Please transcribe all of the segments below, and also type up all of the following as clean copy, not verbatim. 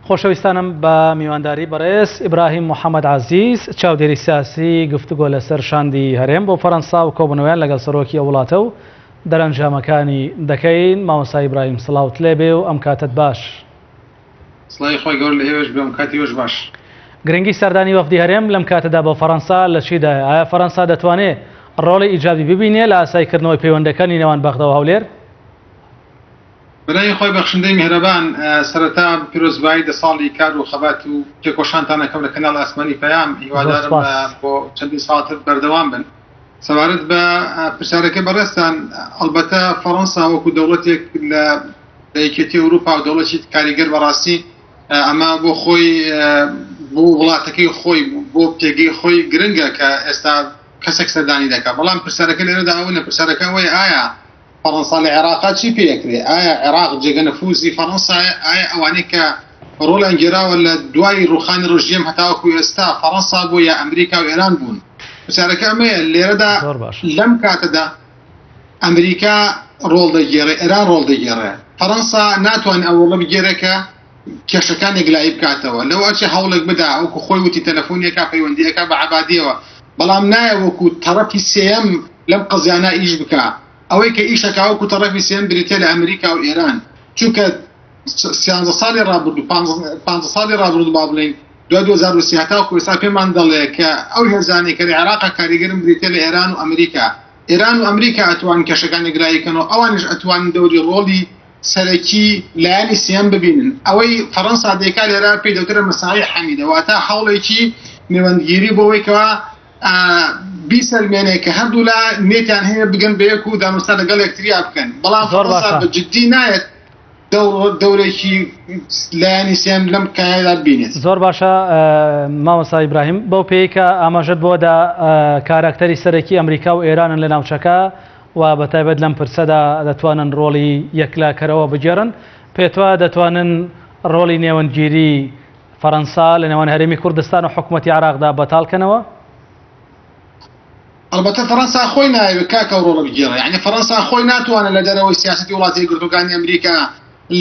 خۆشەویستانم بە میوانداری بەڕێز ئیبراهیم محەممەد عەزیز چاودێری سیاسی گفتوگۆ لەسەر شاندی هەرێم بۆ فەرەنسا و کۆبوونەوەیان لەگەڵ سەرۆکی ئەو وڵاتە و دەرەنجامەکانی دەکەین. مامۆستا ئیبراهیم سڵاوت لێبێ و ئەم کاتەت باش. سڵاوی خوای گەورە لە ئێوەش بێ ئەم کاتی ئێوەش باش. گرنگی سەردانی وەفدی هەرێم لەم کاتەدا بۆ فەرەنسا لە چیدایە؟ ئایا فەرەنسا دەتوانێ ڕۆڵی ئیجابی ببینێ لە ئاساییکردنەوەی پەیوەندەکانی نێوان بەغدا و هەولێر؟ بەناوی خوای بەخشندەی میهرەبان سەرەتا پیرۆزبایی دە ساڵی کار و خەبات و تێکۆشانتان ئەکەم لە کەناڵ ئاسمانی پەیام زۆر هیوادارم سپاس. بۆ چەندین ساڵتر بەردەوام بن. سەبارەت بە پرسیارەکەی بەڕێزتان ئەڵبەتە فەڕەنسا وەکو دەوڵەتێک لە لە یەکێتی ئەوروپا و دەوڵەتی کاریگەر بەڕاستی ئەمە بۆ خۆی بۆ وڵاتەکەی خۆی بۆ پێگەی خۆی گرنگە کە ئێستا کەسێک سەردانی دەکات بەڵام پرسیارەکە لێرەدا ئەوە نیە پرسیارەکە ئەوەیە ئایا فەڕەنسا لە عێراقا چی پێ ئەکرێ؟ ئایا عێراق جێگە نفوزی فەڕەنسایە؟ ئایا ئەوانەی کە ڕۆڵیان گێراوە لە دوای ڕوخانی ڕژێم هەتاوەکو ئێستا فەڕەنسا بووە یا ئەمریکا و ئێران بوون؟ پرسیارەکە ئەمەیە لێرەدا زۆر باشە. لەم کاتەدا ئەمریکا ڕۆڵ دەگێڕێ، ئێران ڕۆڵ دەگێڕێ، فەڕەنسا ناتوانێ ئەو ڕۆڵە بگێرێ کە کێشەکان یەکلایی بکاتەوە، لەوە ئەچێ هەوڵێک بدا وەکو خۆی وتی تەلەفۆنی ئەکا پەیوەندی ئەکا بە عەبادیەوە، بەڵام نایە وەکو تەڕەفی سێیەم لەم قەزیانە ئیش بکا، ئەوەی کە ئیش ئەکا وەکو تەڕەفی سێیەم بریتیە لە ئەمریکا و ئێران، چونکە سیانزە ساڵی ڕابردوو پانزە ساڵی ڕابردوو با بڵێین دوای 2003 هەتاوەکو ئێستا پێمان دەڵێ کە ئەو هێزانەی کە لە عێراقا کاریگەرن بریتیە لە ئێران و ئەمریکا، ئێران و ئەمریکا ئەتوانن کێشەکان یەکلایی کەنەوە، ئەوانیش ئەتوانن دەوری ڕۆڵی سەرەکی لایەنی سێیەم ببینن. ئەوەی فەڕەنسا دەیکا لێرە پێی دەوترێ مەساعی حەمیدە، واتە هەوڵێکی نێوەندگیری بۆ ئەوەی کەوا بیسەلمێنێ کە هەردوولا نێتیان هەیە بگەن بە یەک و دانوستان لەگەڵ یەکتریا بکەن، بەڵام زۆر فەڕەنسا باشە. بە جدی نایەت دەورێکی لایەنی سێیەم لەم کایەدا ببینێت. زۆر باشە مامۆستا ئیبراهیم، بەو پێیەی کە ئاماژەت بۆ دا کاراکتەری سەرەکی ئەمریکا و ئێرانن لە ناوچەکە و بەتایبەت لەم پرسەدا دەتوانن ڕۆڵی یەکلاکەرەوە بگێڕن، پێتوایە دەتوانن ڕۆڵی نێوەندگیری فەرەنسا لە نێوان هەرێمی کوردستان و حکومەتی عێراقدا بەتاڵ کەنەوە؟ ئەڵبەتە فەرەنسا خۆی نایەوێت کاک ئەو ڕۆڵە بگێڕێ، یانی فەرەنسا خۆی ناتوانێت لە دەرەوەی سیاسەتی وڵاتە یەکگرتووەکانی ئەمریکا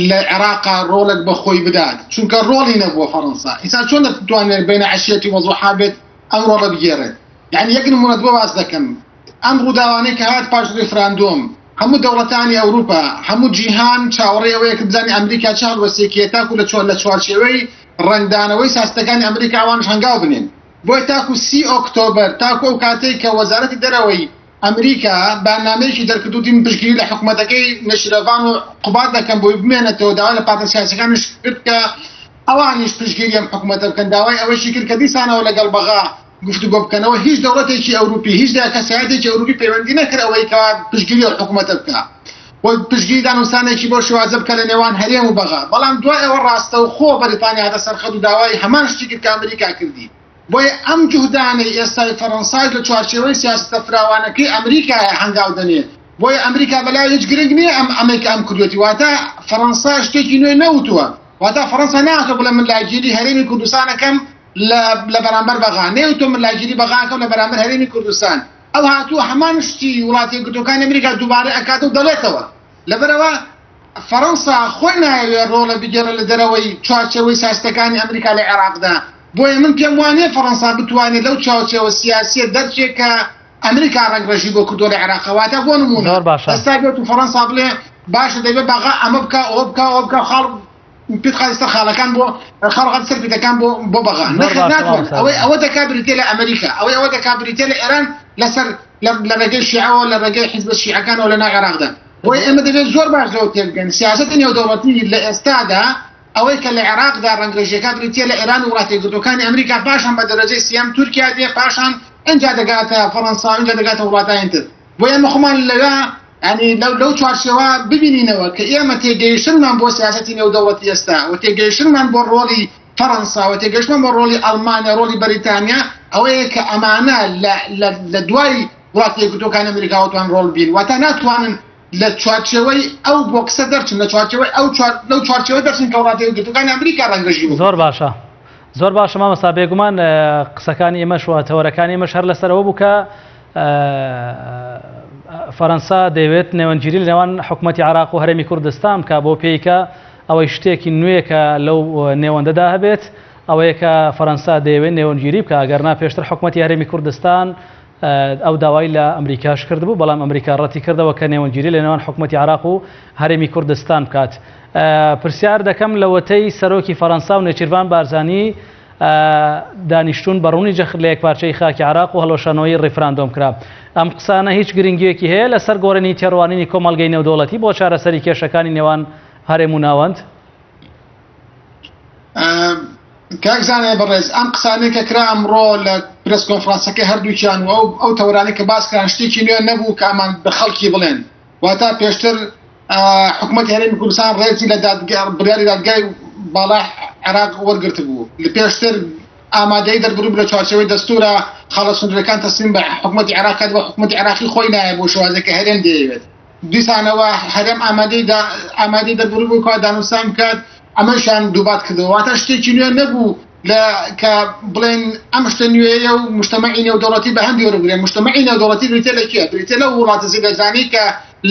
لە عێراقا ڕۆڵێک بە خۆی بدات، چونکە ڕۆڵی نەبووە فەرەنسا، ئیستا چۆن دەتوانێت بەینە عەشیەتی وەزوحا بێت ئەم ڕۆڵە بگێڕێت؟ یانی یەک نموونەت بۆ باس دەکەم، ئەم ڕووداوانەی کە هات پاش ڕیفراندۆم، هەموو دەوڵەتانی ئەوروپا، هەموو جیهان چاوەڕێی ئەوەیە کە بزانێت ئەمریکا چ هەڵوێستێکی هەیە تاکو لە چوارچێوەی ڕەنگدانەوەی سیاسەتەکانی ئەمریکا ئەوانیش هەنگاو بنێن. بۆیە تاکو سی ئۆکتۆبەر، تاکو ئەو کاتەی کە وەزارەتی دەرەوەی ئەمریکا بەیاننامەیەکی دەرکرد وتی من پشتگیری لە حکومەتەکەی نێچیرڤان و قوباد دەکەم بۆی بمێنێتەوە، داوای لە پارتە سیاسیەکانیش کرد کە ئەوانیش پشتگیری ئەم حکومەتە بکەن، داوای ئەوەیشی کرد کە دیسانەوە لەگەڵ بەغا گفتوگۆ بکەنەوە، هیچ دەوڵەتێکی ئەوروپی، هیچ کەسایەتێکی ئەوروپی پەیوەندی نەکرد ئەوەی کەوا پشتگیری ئەو حکومەتە بکا و پشتگیری دانوستانێکی بەو شێوازە بکا لە نێوان هەرێم و بەغا، بەڵام دوای ئەوە ڕاستەوخۆ بەریتانیا هاتە سەر خەت و داوای هەمان شتی کرد کە ئەمریکا کردی. بۆیە ئەم جوهدانەی ئێستای فەرەنساش لە چوارچێوەی سیاسەتە فراوانەکەی ئەمریکایە هەنگاو دەنێ، بۆیە ئەمریکا بەلای هیچ گرنگ نییە ئەم ئەمەی کە ئەم کردوێتی، واتە فەرەنسا شتێکی نوێ نەوتووە، واتە فەرەنسا نەهاتووە بڵێ من لاگیری هەرێمی کوردستان ئەکەم لە لە بەرامبەر بەغا، نەیوتووە من لاگیری بەغا ئەکەم لە بەرامبەر هەرێمی کوردستان، ئەو هاتووە هەمان شتی وڵاتە یەکگرتووەکانی ئەمریکا دووبارە ئەکاتەوە و دەڵێتەوە، لەبەرئەوە فەرەنسا خۆی نایەوێ ڕۆڵە بگێڕێ لە دەرەوەی چوارچێوەی سیاسەتەکانی ئەمریکا لە عێراقدا، بۆیە من پێم وانیە فەرەنسا بتوانێ لەو چوارچێوە سیاسیە دەرچێ کە ئەمریکا ڕەنگڕێژی بۆ کردووە لە عێراق. واتە بۆ نموونە زۆر باشە. ئێستا بێت و فەرەنسا بڵێ باشە دەبێ بەغا ئەمە بکا ئەوە بکا ئەوە بکا خاڵ پێت خاڵی سەر خاڵەکان بۆ خاڵ خاڵی سەر پیتەکان بۆ بۆ بەغا زۆر نەخێر باشە ناتوانێت مامۆستا ئەوەی ئەوە دەکا بریتیە لە ئەمریکا ئەوەی ئەوە دەکا بریتیە لە ئێران لەسەر لە ڕێگەی شیعەوە لە ڕێگەی حیزبە شیعەکانەوە لە ناو عێراقدا. بۆیە ئێمە دەبێت زۆر باش لەوە تێبگەین سیاسەتی نێودەوڵەتی لە ئێستادا ئەوەی کە لە عێراقدا ڕەنگڕێژیەکە بریتیە لە ئێران و وڵاتە یەکگرتووەکانی ئەمریکا پاشان بە دەرەجەی سیەم تورکیا دێ پاشان ئینجا دەگاتە فەڕەنسا و ئینجا دەگاتە وڵاتانی تر بۆیە ئێمە خۆمان لەوێ یانی لەو لەو چوارچێوە ببینینەوە کە ئێمە تێگەیشتنمان بۆ سیاسەتی نێودەوڵەتی ئێستا و تێگەیشتنمان بۆ ڕۆڵی فەڕەنسا و تێگەیشتنمان بۆ ڕۆڵی ئەڵمانیا ڕۆڵی بەریتانیا ئەوەیە کە ئەمانە لە لە لە دوای وڵاتە یەکگرتووەکانی ئەمریکاوە توان ڕۆڵ بین واتە ناتوانن لە چوارچێوەی ئەو بۆکسە دەرچن لە چوارچێوەی ئەو چوار لەو چوارچێوە دەرچن کە وڵاتە یەکگرتووەکانی ئەمریکا ڕەنگڕێژی بۆ زۆر باشە زۆر باشە مامۆستا بێگومان قسەکانی ئێمەش و تەوەرەکانی ئێمەش هەر لەسەرەوە بوو کە فەرەنسا دەیەوێت نێوەندگیری لە نێوان حکوومەتی عراق و هەرێمی کوردستان بکە بۆ پێی کە ئەوەی شتێکی نوێ کە لەو نێوەندەدا هەبێت ئەوەیە کە فەرەنسا دەیەوێت نێوەندگیری بکە، ئەگەرنا پێشتر حکومەتی هەرێمی کوردستان ئەو داوای لە ئەمریکاش کردبوو، بەڵام ئەمریکا ڕەتی کردەوە کە نێوەندگیری لە نێوان حکومەتی عێراق و هەرێمی کوردستان بکات. پرسیار دەکەم لەوەتەی سەرۆکی فەرەنسا و نێچیرڤان بارزانی دانیشتوون بە ڕوونی جەخت لە یەکپارچەیی خاکی عێراق و هەڵوەشانەوەی ڕیفراندۆم کرا. ئەم قسانە هیچ گرنگییەکی هەیە لەسەر گۆڕینی تێڕوانینی کۆمەڵگەی نێودەوڵەتی بۆ چارەسەری کێشەکانی نێوان هەرێم و ناوەند؟ کاک زانای بەڕێز، ئەم قسانەی کە کرا ئەمڕۆ لە پرێس کۆنفرانسەکەی هەردووکیان و ئەو تەوەرانەی کە باس کران شتێکی نوێ نەبوو کە ئەمان بە خەڵکی بڵێن. واتە پێشتر حکومەتی هەرێمی کوردستان ڕێزی لە دادگا بڕیاری دادگای باڵای عێراق وەرگرتبوو لە پێشتر ئامادەی دەربڕی لە چوارچێوەی دەستورە خاڵە سنوورەکان تەسلیم بە حکومەتی عێراق کات بە حکومەتی عێراقی خۆی نایە بۆ شێوازێک کە هەرێم دەیەوێت دیسانەوە هەرێم ئامادەی ئامادەی دەربڕی بوو کە دانوستان بکات ئەمەشیان دووبات کردەوە واتە شتێکی نوێ نەبوو لە کە بڵێن ئەم شتە نوێیە و مجتەمەعی نێودەوڵەتی بە هەندی وەربگرێ مجتەمەعی نێودەوڵەتی بریتیە لە کێ بریتیە لەو وڵاتە زلهێزانەی کە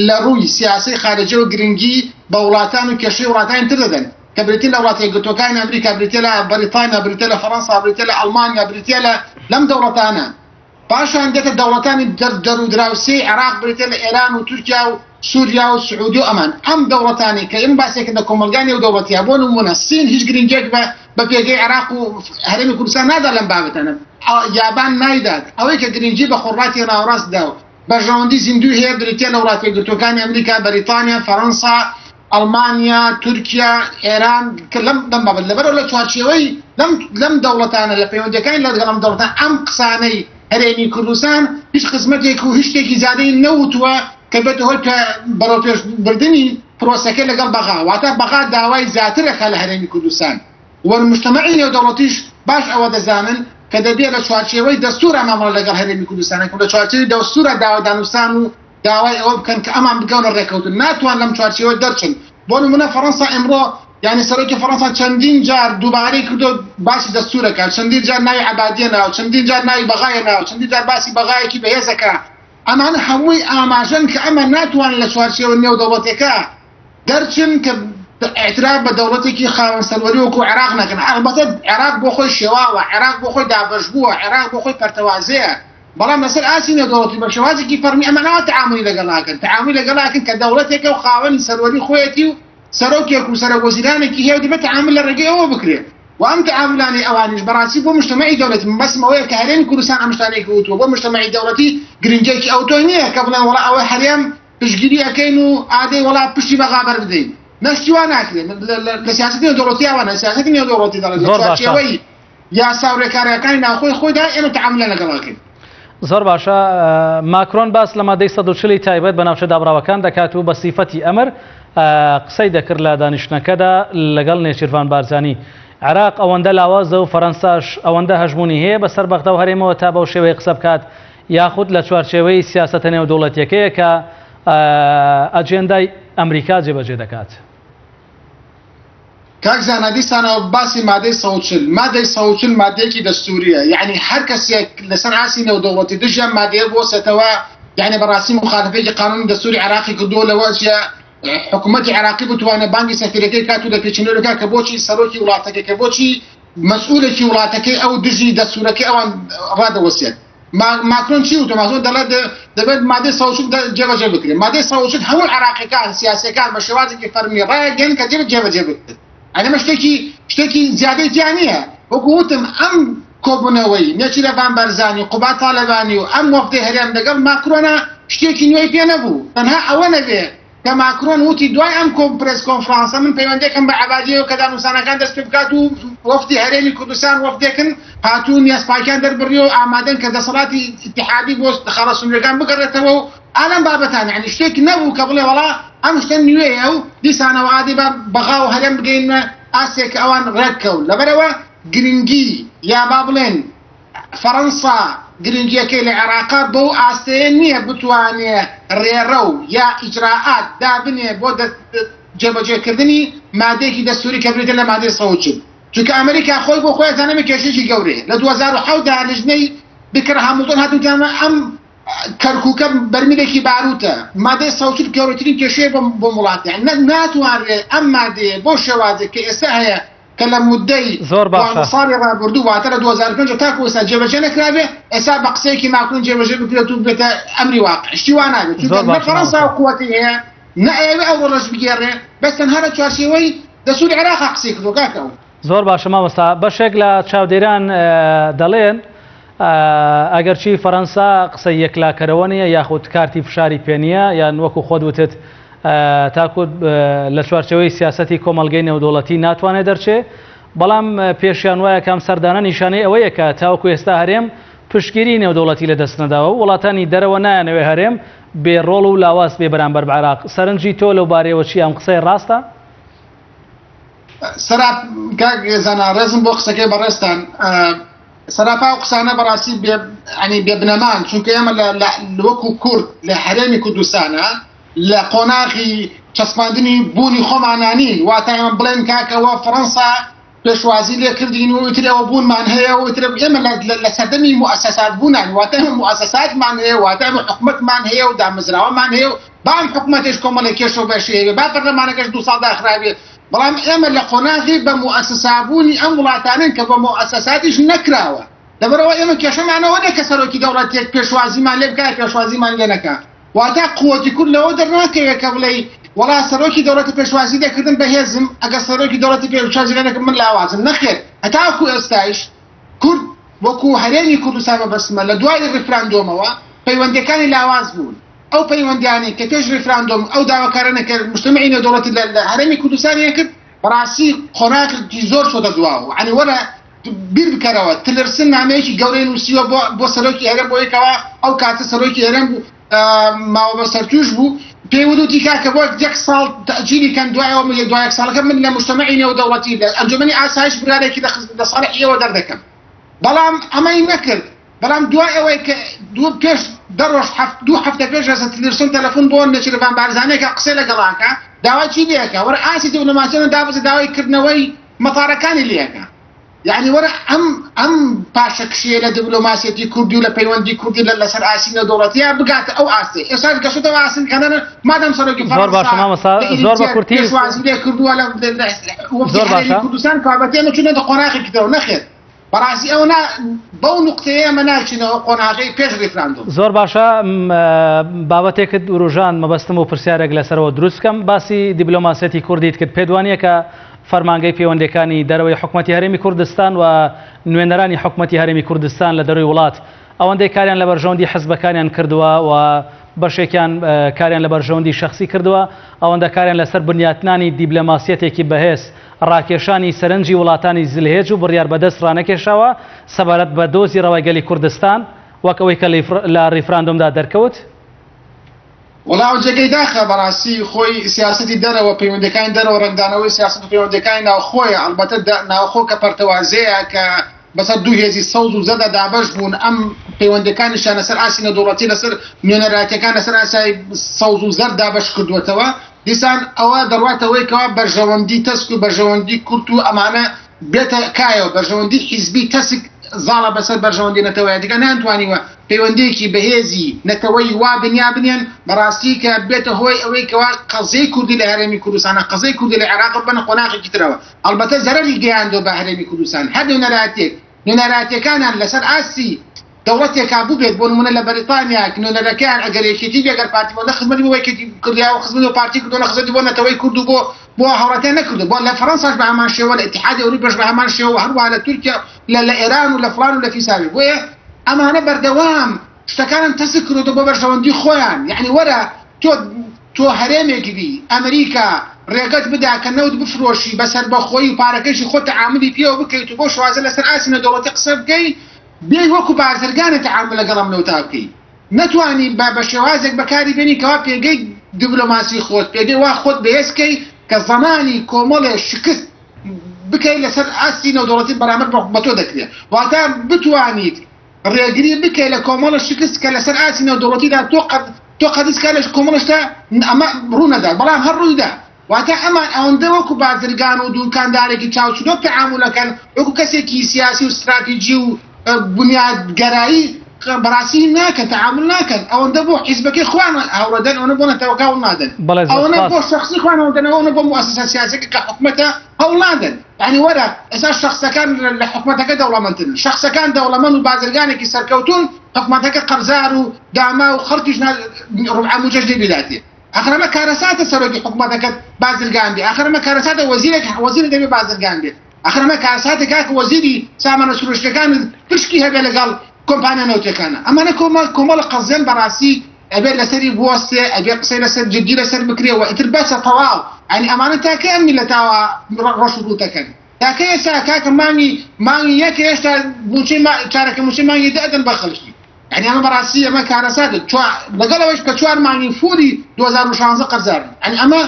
لە ڕووی سیاسەی خارجیەوە گرنگی بە وڵاتان و کێشەی وڵاتانی تر دەدەن کە بریتین لە وڵاتە یەکگرتووەکانی ئەمریکا بریتیە لە بەریتانیا بریتیە لە فەرەنسا بریتیە لە ئەڵمانیا بریتیە لە لەم دەوڵەتانە پاشان دێتە دەوڵەتانی دەر و دراوسێی عێراق بریتیە لە ئێران و تورکیا و سوریا و سعودی و ئەمان. ئەم دەوڵەتانەی کە ئێمە باسێکن لە کۆمەڵگای نێودەوڵەتیە بۆ نموونە سین هیچ گرنگیەک بە بە پێگەی عێراق و هەرێمی کوردستان نادات لەم بابەتانە، یابان نایدات، ئەوەی کە گرنگی بە خۆرهەڵاتی ناوەڕاست دا و بەرژەوەندی زیندووی هەیە بریتیە لە وڵاتە یەکگرتووەکانی ئەمریکا، بەریتانیا، فەرەنسا، ئەڵمانیا، تورکیا، ئێران کە لەم لەم بابەت لەبەرئەوە لە چوارچێوەی لەم لەم دەوڵەتانە لە پەیوەندیەکانی لەگەڵ ئەم دەوڵەتان ئەم قسانەی هەرێمی کوردستان هیچ خزمەتێک و هیچ شتێکی زیادەی نەوتووە کە بێتە هۆی پێ بەرەوپێش بردنی پرۆسەکە لەگەڵ بەغا واتە بەغا داوای زیاتر ئەکا لە هەرێمی کوردستان و مجتەمەعی نێودەوڵەتیش باش ئەوە دەزانن کە دەبێ لە چوارچێوەی دەستورا مامەڵە لەگەڵ هەرێمی کوردستان بکەن لە چوارچێوەی دەستورا داوای دانوستان و داوای ئەوە بکەن کە ئەمان بگەونە ڕێکەوتن ناتوان لەم چوارچێوە دەرچن بۆ نمونە فەڕەنسا ئمڕۆ یعنی سەرۆکی فەڕەنسا چەندین جار دووبارەی کردو باسی دەستورەکە چەندین جار ناوی عەبادیە ناو چەندین جار ناوی بەغایە ناو چەندین جار باسی بەغایەکی بەهێزەکە ئەمانە هەمووی ئاماژەن کە ئەمە ناتوانن لە چوارچێوە نێودەوڵەتیەکە دەرچن کە ئیعتراف بە دەوڵەتێکی خاوەن سەروەری وەکو عێراق نەکەن ئەڵبەتە عێراق بۆ خۆی شێواوە عێراق بۆ خۆی دابەشبووە عێراق بۆ خۆی پەرتەوازەیە بەڵام لەسەر ئاستی نێودەوڵەتی بە شێوازێکی فەرمی ئەمە ناوە تەعامولی لەگەڵ ناکەن تەعامولی لەگەڵ ئەکەن کە دەوڵەتێکە و خاوەنی سەروەری خۆیەتی و سەرۆکێک و سەرۆک وەزیرانێکی هەیە و دەبێت تەعامول لە ڕێگەی ئەوە بکرێت و ئەم تەعامولانەی ئەوانیش بەڕاستی بۆ مجتەمەعی دەوڵەتی مەبەستم ئەوەیە کە هەرێمی کوردستان ئەم شتانەی کە وتووە بۆ مجتەمەعی دەوڵەتی گرنگیەکی ئەوتۆی نییە کە بڵێن وەڵا ئەوە هەرێم پشتگیری ئەکەین و ئادەی وەڵا پشتی بەغا بەربدەین نە شتی وا ناکرێت لە سیاسەتی نێودەوڵەتی ئەوانە سیاسەتی نێودەوڵەتی دەڵێت لە زۆر باشە. چوارچێوەی یاسا و رێکارەکانی ناوخۆی خۆیدا ئێمە تەعامولیان لەگەڵ ئەکەین. زۆر باشە ماکرۆن باس لە مادەی 140 ی تایبەت بە ناوچە دابڕاوەکان دەکات و بە سیفەتی ئەمر قسەی دەکرد لە دانیشتنەکەدا لەگەڵ نێچیرڤان بارزانی. عێراق ئەوەندە لاوازە و فەرەنساش ئەوەندە هەژموونی هەیە بەسەر بەغدا و هەرێمەوە تا بەو شێوەیە قسە بکات یاخود لە چوارچێوەی سیاسەتە نێودەوڵەتیەکەیە کە ئەجێندای ئەمریکا جێبەجێ دەکات. کاک زانا دیسانەوە باسی مادەی 140 مادەی 140 مادەیەکی دەستوریە یعنی هەر کەسێک لەسەر ئاستی نێودەوڵەتی دژی ئەم مادەیە بوەسێتەوە یعنی بەڕاستی مخالفەیەکی قانونی دەستوری عێراقی کردووە لەوە ئەچێ حکوومەتی عێراقی بتوانێت بانگی سەفیرەکەی بکات و لەپێچینەوە بکات کە بۆچی سەرۆکی وڵاتەکەی کە بۆچی مەسئولێکی وڵاتەکەی ئەو دژی دەستورەکەی ئەوان ڕادەوەستێت ماکرۆن چی وتوە؟ ماکرۆن دەڵێت دەبێت مادەی 140 جێبەجێ بکرێت. مادەی 140 هەموو عێراقیەکان سیاسیەکان بە شێوازێکی فەرمی ڕایەگەیەنن کە دەبێت جێبەجێ بکرێت. یانی ئەمە شتێکی شتێکی زیادەی تیا نییە. وەکو وتم ئەم کۆبوونەوەی نێچیرەڤان بارزانی و قوباد تاڵەبانی و ئەم وەفدەی هەرێم لەگەڵ ماکرۆنا شتێکی نوێی پێ نەبوو. تەنها ئەوە نەبێ کە ماکرۆن وتی دوای ئەم پرێس کۆنفرانسە من پەیوەندیەکەم بە عەبادیەوە کە دانوسانەکان دەست پێ بکات و وەفدی هەرێمی کوردستان وەفدێکن هاتوون نیازپاکیان دەربڕیوە و ئامادەن کە دەسەڵاتی ئیتیحادی بۆ خاڵە سنووریەکان بگەڕێتەوە و ئا لەم بابەتانە یانی شتێک نەبوو کە بڵێ وەڵا ئەم شتە نوێیە و دیسانەوە ئادەی با بەغا و هەرێم بگەینە ئاستێک کە ئەوان ڕێککەون لەبەرئەوە گرنگی یا با بڵێن فەرەنسا گرنگییەکەی لە عێراقا بەو ئاستەیە نییە بتوانێ رێڕەو یا ئیجرائات دابنێ بۆ جێبەجێکردنی مادەیەکی دەستووری کە بریتیە لە مادەی 140 چونکە ئەمریکا خۆی بۆ خۆی ئەزانێ ئەمە کێشەیەکی گەورەیە لە 2007 دا لیژنەی بکر هامڵتۆن هاتن وتیان ئەم کەرکوکە بەرمیلێکی باروتە، مادەی 140 گەورەترین کێشەیە بۆم وڵاتە، یانی ناتوانرێت ئەم مادەیە بەو شێوازەی کە ئێستا هەیە کە لە مودەی زۆر باشە. 12 ساڵی ڕابردوو واتە لە 2005 تاکو ئێستا جێبەجێ نەکرابێ، ئێستا بە قسەیەکی ماکرۆن جێبەجێ بکرێت و ببێتە ئەمری واقع، شتی وا نابێت، چونکە زۆر نە باشە فەرەنسا مامۆستا. ئەو قوەتەی هەیە، نە ئەیەوێ ئەو ڕۆڵەش بگێڕێ، بەس تەنها لە چوارچێوەی دەستوری عێراقا قسەی کردووە کاکە ئەو. زۆر باشە مامۆستا، بەشێک لە چاودێران دەڵێن ئەگەرچی فەرەنسا قسەی یەکلاکەرەوە نییە یاخود کارتی فشاری پێ نییە یان وەکو خۆت وتت تاکو لە چوارچێوەی سیاسەتی کۆمەڵگەی نێودەوڵەتی ناتوانێت دەرچێ، بەڵام پێشیان وایە کە ئەم سەردانە نیشانەی ئەوەیە کە تاوەکو ئێستا هەرێم پشتگیری نێودەوڵەتی لەدەست نەداوە و وڵاتانی دەرەوە نایانەوێ هەرێم بێ ڕۆڵ و لاواز بێ بەرامبەر بە عێراق. سەرنجی تۆ لەو بارەیەوە چییە؟ ئەم قسەیە ڕاستە؟ سەراپ کاک زانا ڕێزم بۆ قسەکەی بەڕێزتان. سەراپا ئەو قسانە بەڕاستی بێ یانی بێ بنەمان، چونکە ئێمە لە وەکو کورد لە هەرێمی کوردستانە لە قۆناغی چەسپاندنی بوونی خۆمانا نین، واتە ئێمە بڵێن کاکەوە فەڕەنسا پێشوازی لێ کردین و ئیتر ئەوە بوونمان هەیە و ئیتر ئێمە لە سەردەمی موئەسەسات بوونان، واتە ئێمە موئەسەساتمان هەیە، واتە ئێمە حکومەتمان هەیە و دامەزراوەمان هەیە و با ئەم حکومەتەش کۆمەڵێک کێشە و بەشی هەبێ، با پەرلەمانەکەش دوو ساڵ داخرابێ، بەڵام ئێمە لە قۆناغی بە موئەسەسابوونی ئەم وڵاتانەین کە بە موئەسەساتیش نەکراوە، لەبەرئەوە ئێمە کێشەمان ئەوە نیە کە سەرۆکی دەوڵەتێک پێشوازیمان لێ بکا یا پێشوازیمان لێ نەکا، واتە قوەتی کورد لەوە دەرناکەوێ کە بڵێی وەڵا سەرۆکی دەوڵەتی پێشوازی لێکردم بەهێزم، ئەگەر سەرۆکی دەوڵەتی پێشوازی لێ نەکرد من لاوازم، نەخێر هەتاکو ئێستایش کورد وەکو هەرێمی کوردستان مەبەستمە لە دوای ڕیفراندۆمەوە پەیوەندیەکانی لاواز بوون. ئەو پەیوەندیانەی کە پێش ڕیفراندۆم ئەو داواکارانە کە مجتەمعی نێودەوڵەتی لە هەرێمی کوردستانیان کرد بەڕاستی قۆناغێکی زۆر چۆتە دواوە یانی وەرە بیر بکەرەوە تلرسن نامەیەکی گەورەی نووسیوە بۆ بۆ سەرۆکی هەرێم بۆ یەکەوە ئەو کاتە سەرۆکی هەرێم بوو ماوە بەسەرتوش بوو پێی وتوتی کاکە بۆ یەک ساڵ تەئجیلی کەن دوایەوە من دوای یەک ساڵەکە من لە مجتەمعی نێودەوڵەتی لە ئەنجومەنی ئاسایش بڕیارێکی لە ساڵحی ئێوە دەردەکەم بەڵام ئەمەی نەکرد بەڵام دوای ئەوەی کە دوو پێش دە ڕۆژ هەفت دوو هەفتە پێش ئێستا تیلرسۆن تەلەفون بۆ نێچیرڤان بارزانی ئەکا قسەی لەگەڵ ئەکا داوای چی لێ ئەکا وەرە ئاستی دیبلۆماسیەوە دابەزێ داوای کردنەوەی مەتارەکانی لێ ئەکا یەعنی وەرە ئەم ئەم پاشەکشەیە لە دیبلۆماسیەتی کوردی و لە پەیوەندی کوردی لە لەسەر ئاستی نێودەوڵەتییا بگاتە ئەو ئاستەی ئێستاش گەشتۆتە ئەو ئاستەی کە نەنە مادام سەرۆکی زۆر باشە فەرەنسا مامۆستا لە زۆر بە ئیریتیە کورتی پێشوازی لێ کردووە لە لە وەفدی زۆر هەرێمی باشە کوردستان کەوابەتە ئێمە چوونەتە قۆناغێکی ترەوە نەخێر بەڕاستی ئەوە نا بەو نوقتەیە ئێمە ناچینەوە قۆناغەی پێش ڕیفراندۆم. زۆر باشە بابەتێکت وروژاند مەبەستم بوو پرسیارێک لەسەرەوە دروست بکەم باسی دیبلۆماسیەتی کوردیت کرد پێت وانییە کە فەرمانگەی پەیوەندیەکانی دەرەوەی حکومەتی هەرێمی کوردستان و نوێنەرانی حکومەتی هەرێمی کوردستان لە دەروی وڵات ئەوەندەی کاریان لە بەرژەوەندی حزبەکانیان کردووە و بەشێکیان کاریان لە بەرژەوەندی شەخسی کردووە ئەوەندە کاریان لەسەر بنیاتنانی دیبلۆماسیەتێکی بەهێز ڕاکێشانی سەرنجی وڵاتانی زلهێز و بڕیار بەدەست ڕانەکێشاوە سەبارەت بە دۆزی ڕەوای گەلی کوردستان وەک ئەوەی کە لە ڕیفراندۆمدا دەرکەوت؟ وەڵا ئەو جێگەی داخە بەڕاستی خۆی سیاسەتی دەرەوە پەیوەندیەکانی دەرەوە ڕەنگدانەوەی سیاسەت و پەیوەندیەکانی ناوخۆیە ئەڵبەتە ناوخۆ کە پەرتەوازەیە کە بەسەر دوو هێزی سەوز و زەردا دابەش بوون ئەم پەیوەندیەکانیشیان لەسەر ئاستی نێودەوڵەتی لەسەر نوێنەرایەتیەکان لەسەر ئاسای سەوز و زەرد دابەش کردووەتەوە دیسان ئەوە دەڕواتە ئەوەی کەوا بەرژەوەندی تەسک و بەرژەوەندی کورت و ئەمانە بێتە کایەوە، بەرژەوەندی حیزبی تەسک زاڵە بەسەر بەرژەوەندی نەتەوەیەتیەکان، نەیانتوانیوە پەیوەندیەکی بەهێزی نەتەوەیی وا بنیا بنێن بەڕاستی کە بێتە هۆی ئەوەی کەوا قەزیەی کوردی لە هەرێمی کوردستان قەزیەی کوردی لە عێراق ببەنە قۆناغێکی ترەوە، ئەڵبەتە زەرەری گەیاندوە بە هەرێمی کوردستان هەر نوێنەرایەتیەک نوێنەرایەتیەکانیان لەسەر ئاستی دەوڵەتێکا بووبێت بۆ نموونە لە بەریتانیا نوێنەرەکەیان ئەگەر یەکێتی بێ گەر پارتی بۆ نە خزمەتی بۆ یەکێتی کردوە یا خزمەتی بۆ پارتی کردوە نە خزمەتی بۆ نەتەوەی کورد و بۆ بۆ هاوڵاتیان نەکردوە بۆ لە فەرەنساش بە هەمان شێوە لە ئیتیحادی ئەوروپاش بە هەمان شێوە هەروەها لە تورکیا لە لە ئێران و لە فڵان و لە فیساوی بۆیە ئەمانە بەردەوام شتەکانیان تەسک کردوەتەوە بۆ بەرژەوەندی خۆیان یەعنی وەرە تۆ تۆ هەرێمێک بی ئەمریکا ڕێگەت بدا کە نەوت بفرۆشی بە سەربەخۆیی و پارەکەیشی خۆت تەعامولی پێوە بکەیت و بەو شێوازە لەسەر ئاستی نێودەوڵەتی قسە بکەی بێی وەکو بازرگانێ تەعامول لەگەڵ ئەم نەوتە بکەی نەتوانی بە بە شێوازێک بەکاری بێنی کەوا پێگەی دیبلۆماسی خۆت پێگەی وا خۆت بەهێز کەی کە زەمانی کۆمەڵێ شکست بکەی لەسەر ئاستی نێودەوڵەتی بەرامبەر بە تۆ دەکرێ واتە بتوانیت ڕێگری بکەی لە کۆمەڵە شکست کە لەسەر ئاستی نێودەوڵەتیدا تۆ قەد تۆ قەدیس کە لە کۆمەڵە شتە ئەمە ڕوونەدات بەڵام هەر ڕوویدا واتە ئەمان ئەوەندە وەکو بازرگان و دوکاندارێکی چاوچنۆک تەعامول ئەکەن وەکو کەسێکی سیاسی و ستراتیجی و بنیادگەرایی بەڕاستی ناکەن، تەعامول ناکەن، ئەوەندە بۆ حیزبەکەی خۆیان هەوڵەدەن ئەوەنە بۆ نەتەوەکە هەوڵ نادەن، ئەوەنە بۆ شەخسی خۆیان هەوڵدەن ئەوەنە بۆ موئەسەسە سیاسیەکە کە حکومەتە هەوڵ نادەن. یانی وەرە ئێستا شەخسەکان لە حکومەتەکە دەوڵەمەندترن، شەخسەکان دەوڵەمەند و بازرگانێکی سەرکەوتوون، حکومەتەکە قەرزار و داما و خەڵکیش ڕوبعە موچەش لێ بیداتێ. ئاخر ئەمە کارەساتە سەرۆکی حکومەتەکەت بازرگان بێ، ئاخر ئەمە کارەساتە وەزیرێک وەزیرت دەبێ بازرگان بێ. ئاخر ئەمە کارەساتە کاکە وەزیری سامانە سروشتیەکانت پشکی هەبێ لەگەڵ کۆمپانیا نەوتیەکانا. ئەمانە کۆمەڵ کۆمەڵە قەزیەن بەڕاستی ئەبێ لەسەری بوەستێ ئەبێ قسەی لەسەر جدی لەسەر بکرێ وە ئیتر بەسە تەواو یانی ئەمانە تا کەی ئەم میللەتە ئاوا ڕەش و ڕووتەکەن تا کەی ئێستا کاکە مانگی مانگی یەک هێشتا موچەی چارەکە موچەی مانگی دە ئەدەن بە خەڵکی یانی ئەمە بەڕاستی ئەمە کارەساتە چوار لەگەڵ ئەوەیش کە چوار مانگی فولی 2016 قەرزارن یانی ئەمە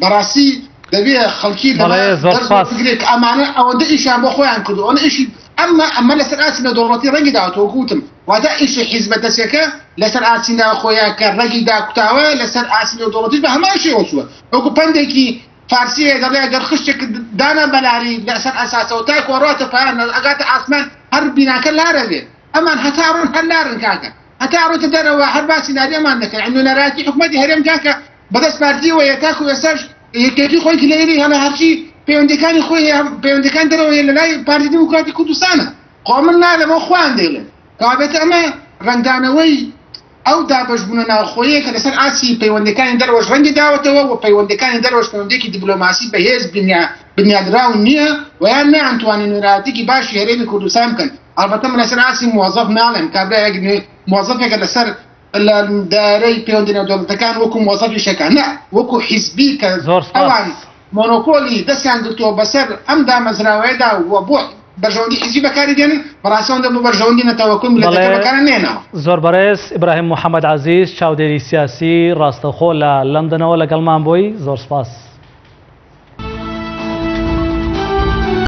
بەڕاستی دەبێ خەڵکی بەڵێ زۆر سپاس بگرێت کە ئەمانە ئەوەندە ئیشیان بۆ خۆیان کردو ئەوەندە ئیشی ئەمە ئەمە لەسەر ئاستی نێودەوڵەتی ڕەنگی داوەتەوە وەکو وتم واتە ئیشی حیزبە دەستەکە لەسەر ئاستی ناوخۆیە کە ڕەگی داکوتاوە لەسەر ئاستی نێودەوڵەتیش بە هەمان شێوە چووە وەکو پەندێکی فارسی هەیە دەڵێ ئەگەر خشتێک دانا بەلاری لەسەر ئەساسەوە تاکو ئەڕواتە پایان ئەگاتە ئاسمان هەر بیناکە لارە بێ ئەمان هەتا ڕۆن هەر لارن کاکە هەتا ڕۆتە دەرەوە هەر باسی لاری ئەمان دەکەن نوێنەرایەتی حکومەتی هەرێم کاکە بەدەست پارتیەوەیە تاکو ئێستاش یەکێتی خۆی گلەیی هەڵە هەرچی پەیوەندیەکانی خۆی هەیە پەیوەندیەکان دەرەوە هەیە لەلای پارتی دیموکراتی کوردستانە خۆ من نالەمەوە خۆیان دەیڵێن کەوابێتە ئەمە ڕەنگدانەوەی ئەو دابەشبوونە ناوخۆیە کە لەسەر ئاستی پەیوەندەکانی دەرەوەش ڕەنگی داوەتەوە و پەیوەندەکانی دەرەوەش پەیوەندێکی دیپلۆماسی بەهێز بنیادراو نییە و یان نەیانتوانی نوێنەرایەتیکی باشی هەرێمی کوردستان بکەن. ئەڵبەتە من لەسەر ئاستی موەزەف ناڵێم کابرایەک موەزەفێکە لەسەر لە دایرەی پەیوەندی نێودەوڵەتەکان وەکو مۆزەفی شەکا نا وەکو حیزبی کە زۆر سپاس. ئەوان مۆنۆپۆلی دەستیان گرتووە بەسەر ئەم دامەزراوەیەدا و بۆ بەرژەوەندی حیزبی بەکاری دێنن بەڕاستی ئەوەندە بۆ بەرژەوەندی نەتەوەکە و میللەتەکە بەڵێ بەکارە نێنەوە. زۆر بەڕێز ئیبراهیم محەمەد عەزیز چاودێری سیاسی ڕاستەوخۆ لە لەندەنەوە لەگەڵمان بووی زۆر سپاس.